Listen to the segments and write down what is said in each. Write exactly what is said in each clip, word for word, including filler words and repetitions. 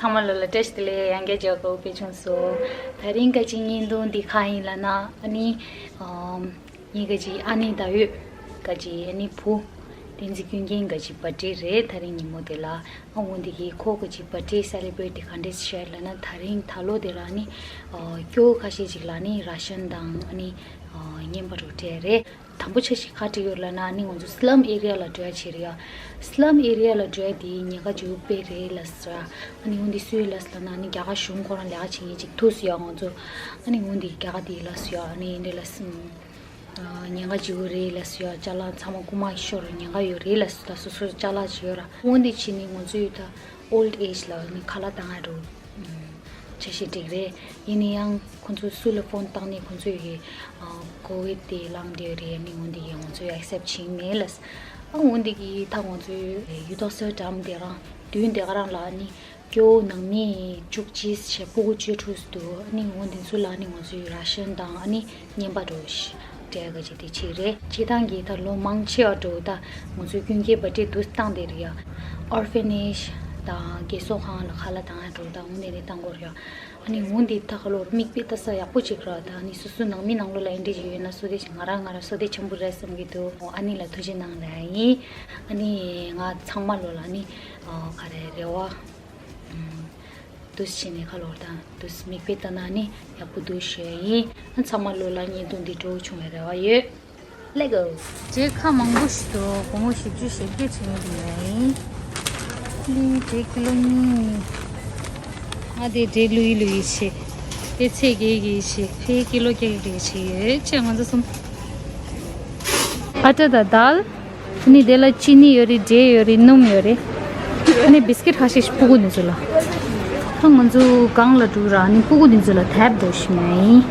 ཚང་མ་ལོ་ལ་བཀྲ་ཤིས་བདེ་ལེགས། ཡང་བསྐྱར་མཇལ་དགོས་པའི་བྱུང་སོང་། དེ་རིང་ག་ཅི་བརྙན་ཐུང་འདི་ག་ཡིན་ལབ་ན། ཨ་ནི་ཨམ། ངའི་ག་ཅི་ཨ་ནེ་ད་ཡོད། ག་ཅི་ཨ་ནེ་བུ། བསྟན་འཛིན་ཀུན་མཁྱེན་ག་ཅི་བར་ཌེ་རེད། དེ་རིང་ཉིན་མོ་དེ་ལ། ཨ་འོ་འདི་གི་ཁོ་ག་ཅི་བར་ཌེ་སེ་ལེ་བྷི་རེཊ་དེ་ག་འདྲས་བྱས་ལབ་ན། དེ་རིང་ད་ལོ་དེ་ལ་ནི་ཨ་སྐྱོ་ཁ་ཤས་ཅིག་ལ་ནི་ར་ཤན་དང་ཨ་ནི་ཨ་རྔན་པ་རུ་སྤྲད་རེད། དང་པོ་ཆ་ཞིག་ག་འགྲིག་ཡོད་ལབ་ན། ཨ་ནི་ང་ཚོ་སི་ལམ་ཨེ་རི་ཡ་ལ་འགྲོ་ཡ་བྱེད་རེད་ཡ། སི་ལམ་ཨེ་རི་ཡ་ལ་འགྲོ་ཡ་དེ་ཉེན་ཁ་ཅིག་དཔེ་རེད་ལབ་སོང་ཡ། ཨ་ནི་འོ་འདི་སུས་ལབ་སོང་ལབ་ན། ཨ་ནི་རྒྱ་གར་གཞུང་ཁོ་རང་ལས་ཀ་བྱེད་མཁན་ཅིག་ཐུག་སོང་ཡ་ང་ཚོ། ཨ་ནི་འོ་འདི་རྒྱ་གར་དེས་ལབ་སོང་ཡ། ཨ་ནི་འདི་ལ་སི་ཉེན་ཁ་ཅིག་རེད་ལབ་སོང་ཡ། ཅ་ལག་ཚང་མ་རྐུ་མ་ཤོར་ཉེན་ཁ་ཡོད་རེད་ལབ་སོང་། ད་སོ་སོ་ཅ་ལག་ཅིག་ཡོད་ར། འོ་འདི་བྱས་ནི་ང་ཚོ་ཡོད་ད། ཨོལ་ཌི་ཨེཇ་ལ་ནི་ཁ་ལག་བཏང་ཡ་འགྲོ། ཨམ། འཆར་གཞི་སྒྲིག་རེད། ཡིན་ན་ཡང་ཁོང་ཚོ་སུ་ལ་ཕོན་བཏང་ནས་ཁོང་ཚོ་ཡི་ཨ་ཀོ་ཝིཌ་དེ་ལངས་བསྡད་རེད། ཨ་ནི་འོ་འདི་གི་ང་ཚོས་ཨེག་སེབ་བྱེད་ཀྱི་མེད་ལབ། ཨ་འོ་འདི་གི་ད་ང་ཚོའི་ཡུ་ཐོག་སི་ཌམ་དེ་རང་བདུན་དེ་ག་རང་ལ་ཨ་ནི་སྐྱོ་བོ་ནང་མི་བཅུ་གཅིག་བྱས་ཕྲུ་གུ་བཅུ་དྲུག་འདུག་ཨ་ནི་འོ་འདི་ཚོ་ལ་ཨ་ནི་ང་ཚོའི་ར་ཤན་དང་ཨ་ནི་རྔན་པ་འགྲོ་ཞིག་སྤྲད་ག་ཅིག་དེ་བྱས་རེད། སྤྱིར་བཏང་གི་ད་ལོ་མང་ཆེ་བ་འགྲོ་ད་ང་ཚོའི་ཀུན་མཁྱེན་བར་ཌེ་དུ་བཏང་བསྡད་རེད་ཡ། ཨོར་ཕེ་ནེཇ་དང་རྒས་གསོ་ཁང་ལ་ཁ་ལག་བཏང་ཡ་འགྲོ་ད་འོ་འདི་ནས་བཏང་དགོས་རེད་ཡ། ཨ་ནི་འོ་འདི་ད་ག་ལོར་མིག་དཔེ་ལྟ་ས་ཡག་པོ་ཅིག་ར། ད་ཨ་ནི་སོ་སོ་ནང་མི་ནང་ལོགས་ལ་ཨེ་འདྲ་ཞིག་ཡོད་ན་བསོད་བདེ་ཞིག་ང་རང་ང་རང་བསོད་བདེ་ཆེན་པོ་རེད་བསམ་གྱི་འདུག་ཨ་ནི་ལ་ཐུགས་རྗེ་གནང་ལབ་ཡིན། ཨ་ནི་ང་ཚང་མ་ལོ་ལ་ཨ་ནི་ག་རེ་རེ་བ། དུས་ཕྱིན་ནས་ཁ་ལོར་དང་དུས་མིག་དཔེ་ལྟ་ན་ནི་ཡག་པོ་འདུག་ཞུ་ཡ་ཡིན། ཨ་ཚང་མ་ལོ་ལ་བརྙན་ཐུང་འདི་སྤྲོ་བོ་བྱུང་བའི་རེ་བ་ཡོད། Let go. རྗེས་ཁ་མང་པོ་ཞིག་འདུག་སྒོར་མོ་བཞི་བཅུ་ཞེ་བརྒྱད་བྱེད་ཀྱི་འདུག་ཡ་ཡིན། ལི་འབྲས་ཀི་ལོ་གཉིས། ཨ་དེ་འབྲས་ལུས་ལུས་བྱེད། དེ་ཚེ་གེ་གེ་བྱེད། ཕའི་ཀི་ལོ་བརྒྱད་བརྒྱད་བྱེད་ཡོད་ཅེས་ང་ཚོ་གསུམ། ཨ་ཏྲ་དང་དཱལ། ཨ་ནི་དེ་ལ་ཅི་ནི་ཡོད་རེད། འབྲས་ཡོད་རེད། སྣུམ་ཡོད་རེད། ཨ་ནི་བིས་ཀིཊ་ཁ་ཤས་ཤིག་ཕྲུ་གུ་འདི་ཚོ་ལ། ད་ང་ཚོ་སྒང་ལ་འགྲོ་ར། ཨ་ནི་ཕྲུ་གུ་འདི་ཚོ་ལ་དེབ་འདོགས་ཤིག་མེད་ཡིན།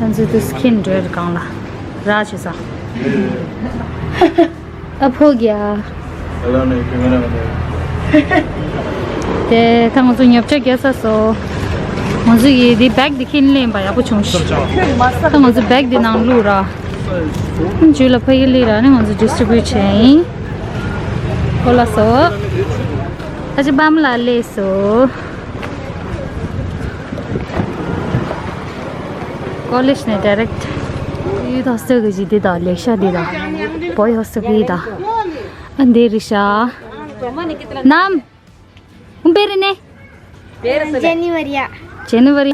ང་ཚོ་དུ་སི་ཁིན་འགྲོ་ར་སྒང་ལ་ར་བྱེད་ས། ཨ་ཕོ་རྒྱ། དེ་ད་ང་ཚོ་ཉོ་ཆ་རྒྱག་ས་སོ། ང་ཚོ་ཡི་དེ་བེག་དེ་ཁྱེར་ལེན་པ་ཡག་པོ་བྱུང་ཤག་ད་ང་ཚོ་བེག་དེ་ནང་བླུགས་ར། ཇུ་ལ་ཕ་གི་ལི་ར་ནི་ང་ཚོ་ཌིས་ཊི་བྷིའུཊ་བྱས་ཡིན། ཨོ་ལ་སོ། ཨ་ཅི་བམ་ལ་ལས་སོ། ཀོ་ལེཇ་ནས་ཌའི་རེག་ཊི། ཡུ་ཐོག་སི་ཊེལ་གི་ཅིག་འདི་དང་ལེགས་ཤ་འདི་དང་། བོའི་ཧོ་སི་ཊེལ་འདི་དང་། ཨ་འདི་རི་ཤ། ནམ། ཨུམ་པེ་རི་ནེ། ཇེ་ནི་ཝ་རི་ཡ། ཇེ་ནི་ཝ་རི།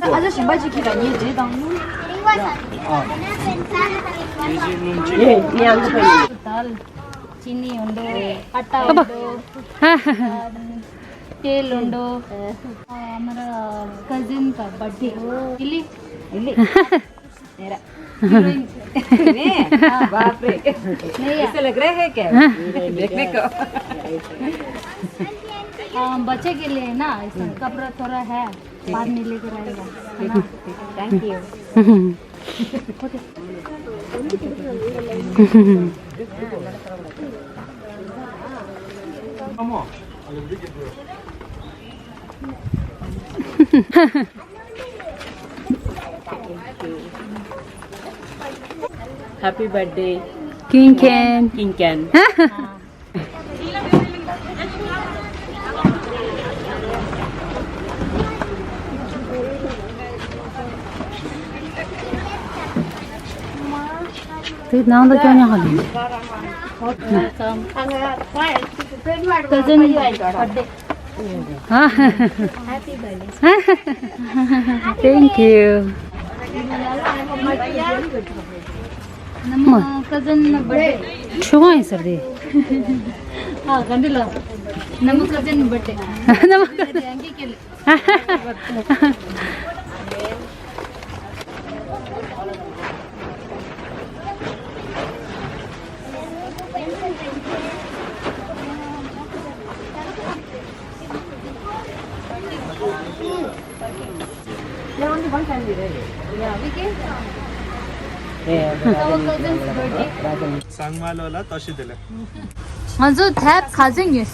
ཅི་ནི་ཡོད་འདུག་ཨ་ཏ་ཡོད་འདུག་ཨ་ཏེལ་འདུག་ཨ་མ་ར་ཀ་ཛིན་ག་བར་ཐ་ཌེ། ལི་ལི། ལི། मेरा। हीरोइन। मैं? हाँ। बाप रे। नहीं यार। ऐसा लग रहा है क्या? देखने को। हाँ, बच्चे के लिए ना, ऐसा कपड़ा थोड़ा है, बाद में लेकर आएगा, है ना? Thank you। Happy birthday. ཀུན་མཁྱེན། ཀུན་མཁྱེན། དེ་ནང་དུ་སྐྱོན་ཡང་ཧ་ལས། Welcome. Cousin birthday. Happy birthday. Thank you. Nama cousin birthday. Chunga sir de. Ha, gandila. Nama cousin birthday. Nama cousin. Angi kele. སང་མ་ལོ་ལ་བཀྲ་ཤིས་བདེ་ལེགས། ང་ཚོ་དེབ་ག་ཚོད་ཉོས།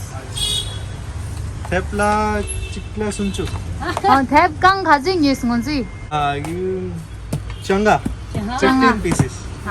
དེབ་ལ་གཅིག་ལ་སུམ་ཅུ། ཨོ་དེབ་རྐང་ག་ཚོད་ཉོས་ང་ཚོས། ཨ་ཡུ་བཅོ་ལྔ། བཅོ་ལྔ། Fifteen pieces. ཨ།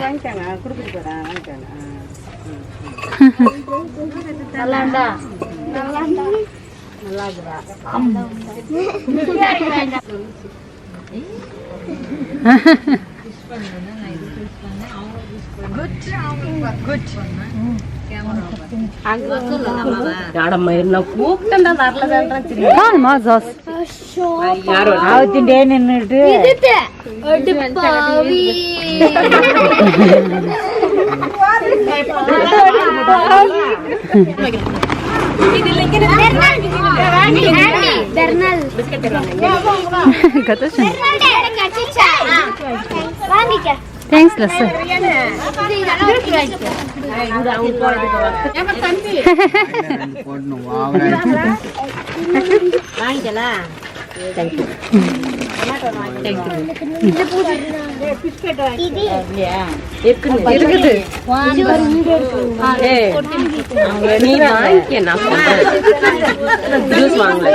வாங்கிக்கோங்க, கொடுத்துட்டு போறேன், வாங்கிக்கோங்க. ஆ, ம், ம். நல்லாண்டா? நல்லாண்டா. மேடம்மா, என்ன கூப்பிட்டா வரலதான்றான். சரி. காணுமா ஜாஸ்? யாரோ ஆவத்தின் டே நின்னுட்டு. அடிப்பாவி. கதா. வாங்கிக்க. தேங்க்ஸ், லஸ்ஸு. வாங்கிக்கலாம். தேங்க்யூ. தேங்க்யூ. இருக்குது. இருக்குது. ஏ, நீ வாங்கிக்க, நான் சொல்றேன். ஜூஸ் வாங்கல.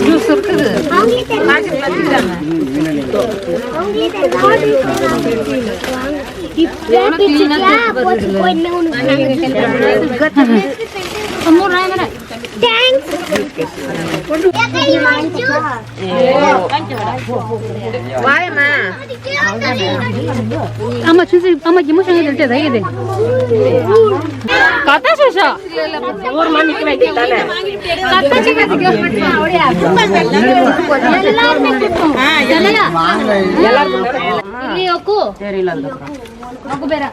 ஜூஸ் இருக்குது. தேங்க்ஸ். வாயம்மா. ஆமா, சுசி, ஆமா, கிமோ சங்க சொல்லிட்டு ரைடு. கதா சோஷா. ஒரு மணி நிக்க வேண்டியது தானே? கதா சோஷா. எல்லாருமே. எல்லாருக்கும். இல்லையோக்கோ? தெரியல.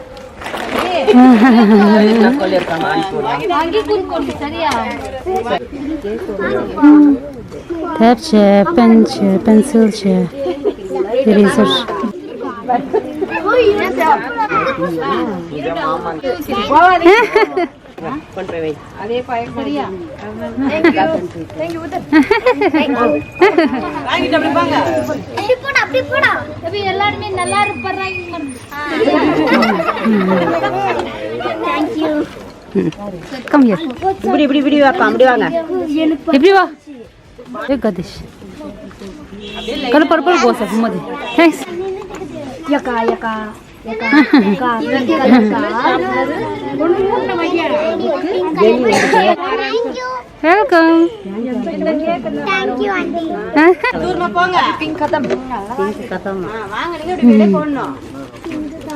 ཐབ་བྱས། པེན་བྱས། པེན་སིལ་བྱས། དེ་རིང་སོར། Come here. இப்படி, இப்படி, இப்படி வாப்பா, அப்படி வாங்க. இப்படி வா. ஏ கதீஷ். கல பர்பிள் கோஸ் அது மதி. Thanks. யக்கா, யக்கா, யக்கா, யக்கா, யக்கா. Welcome. Thank you, aunty. दूर में पोंगा। पिंक खत्म। पिंक खत्म। हाँ, வாங்க, நீங்க இப்படி வெளியே போடணும்.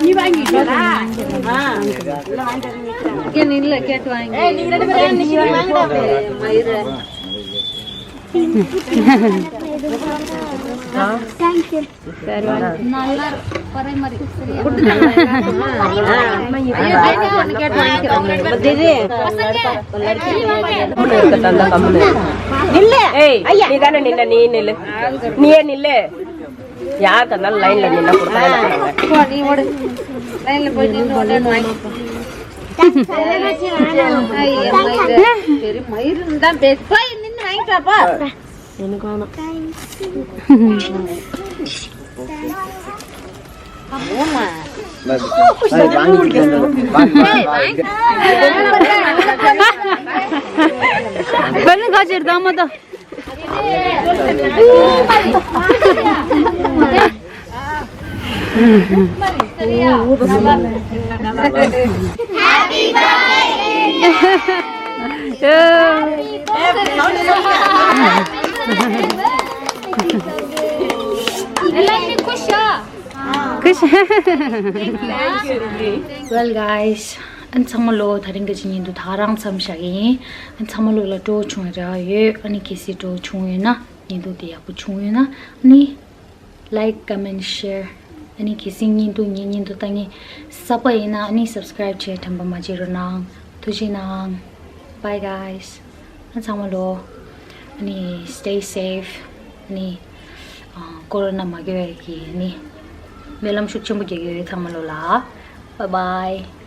நீ வாங்கிட்டீங்களா? ஆ. எல்லாம் வாங்கிட்டு வந்து நிக்கிறேன். இங்க நில்ல, கேட்டு வாங்கி. ஏய், நீங்க ரெண்டு பேரும் ஏன் நிக்கிறீங்க? வாங்கடா. மயிறு. Thank you. நல்லா பராமரி, சரியா? இல்ல. ஏய், ஐயா, நீ தானே நின்ன, நீ நில்லு. நீயே நில்லு. யார் தந்தாலும் லைன்ல நின்னா கொடுக்க மாட்டாங்க. போ, நீ ஓடு. லைன்ல போய் நின்னு ஒண்ணு ஒண்ணு வாங்கி. ஐயா, மயிறு. சரி, மயிறு தான் பே-, போய் நின்னு வாங்கிட்டு வாப்பா. எனக்கு வேணாம். பெண்ணு காய்ச்சிட்டு தாமதம். Well, guys, ཨ་ནི་ཚང་མ་ལོ་དེ་རིང་གི་བརྙན་ཐུང་ད་ག་རང་མཚམས་བཞག་གི་ཡིན། ཨ་ནི་ཚང་མ་ལོ་ལ་སྤྲོ་བོ་བྱུང་བའི་རེ་བ་ཡོད། ཨ་ནི་གལ་སྲིད་སྤྲོ་བོ་བྱུང་ཡོད་ན། བརྙན་ཐུང་དེ་ཡག་པོ་བྱུང་ཡོད་ན། ཨ་ནི་like, comment, share. ཨ་ནི་གལ་སྲིད་བརྙན་ཐུང་ངའི་བརྙན་ཐུང་ལྟ་མཁན་གསར་པ་ཡིན་ན། ཨ་ནི་subscribe བྱས་དྲན་པ་མ་བརྗེད་རོགས་གནང་། ཐུགས་རྗེ་གནང་། Bye, guys. ཨ་ཚང་མ་ལོ། ཨ་ནི་stay safe. ཨ་ནི་ཨ་ཀོ་རོ་ན་མ་འགོས་པའི་གི་ཨ་ནི་སྨོན་ལམ་ཤུགས་ཆེན་པོ་རྒྱག་གི་ཡོད། ཚང་མ་ལོ་ལ། Bye bye.